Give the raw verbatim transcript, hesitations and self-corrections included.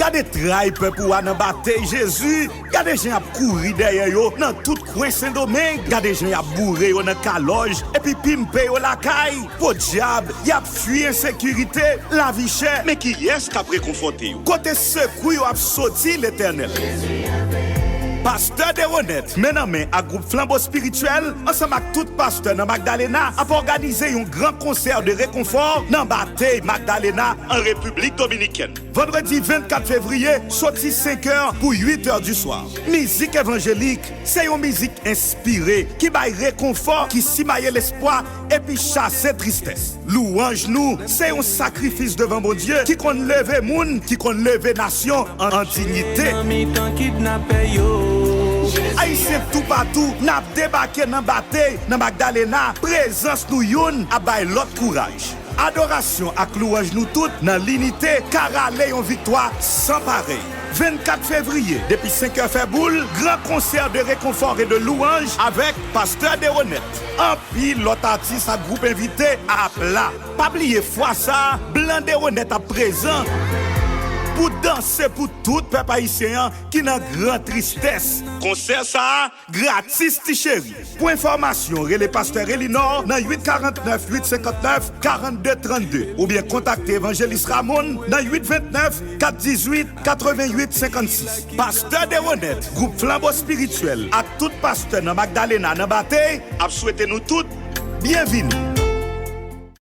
Gade tray pèp ou a nan batey Jezi. Gade jan y ap kouri dèyè yo nan tout kwen Sendomeng. Gade jan y ap boure yo nan kalòj epi pimpe yo lakay. Podyab, y ap fui ensekirite, lavi chè. Men kiyès k ap rekonfòte yo? Kote sekou yo ap soti, Letènèl? Pastè Deronèt, men nan men ak gwoup Flanbo Espirityèl, ansanm ak tout pastè nan Magdalena, ap òganize yon gran konsè de rekonfò nan batey Magdalena, an Repiblik Dominikèn. Vandredi vennkat fevriye, soti senk è pou uit è di swa. Mizik evanjelik, se yon mizik enspire ki bay rekonfò, ki simaye lespwa epi chase tristès. Louwanj nou se yon sakrifis devan Bondye ki konn leve moun, ki konn leve nasyon an, an diyite. Nan mitan kidnapè yo. Ayisyen toupatou, n ap debake nan batey nan Magdalena. Prezans nou youn ap bay lòt kouraj. Adorasyon ak louwanj nou tout nan linite ka rale yon viktwa san parèy. Vennkat fevriye, depi senk è fè boul, gran konsè de rekonfò e de louwanj avèk Pastè Deronèt. Anpil lòt atis ak gwoup envite ap la. Pa bliye fwa sa a, Blan Deronèt ap prezan pou danse pou tout pèp ayisyen an ki nan gran tristès. Konsè sa a gratis, ti cheri. Pou enfòmasyon, rele Pastè Relinò nan uit karant nèf, uit senkant nèf, karant de trannde oubyen kontakte Evanjelis Ramon nan uit vennèf, kat dizuit, katrevennuit, senkannsis. Pastè Deronèt, gwoup Flanbo Espirityèl ak tout pastè nan Magdalena nan batey ap swete nou tout byenvini.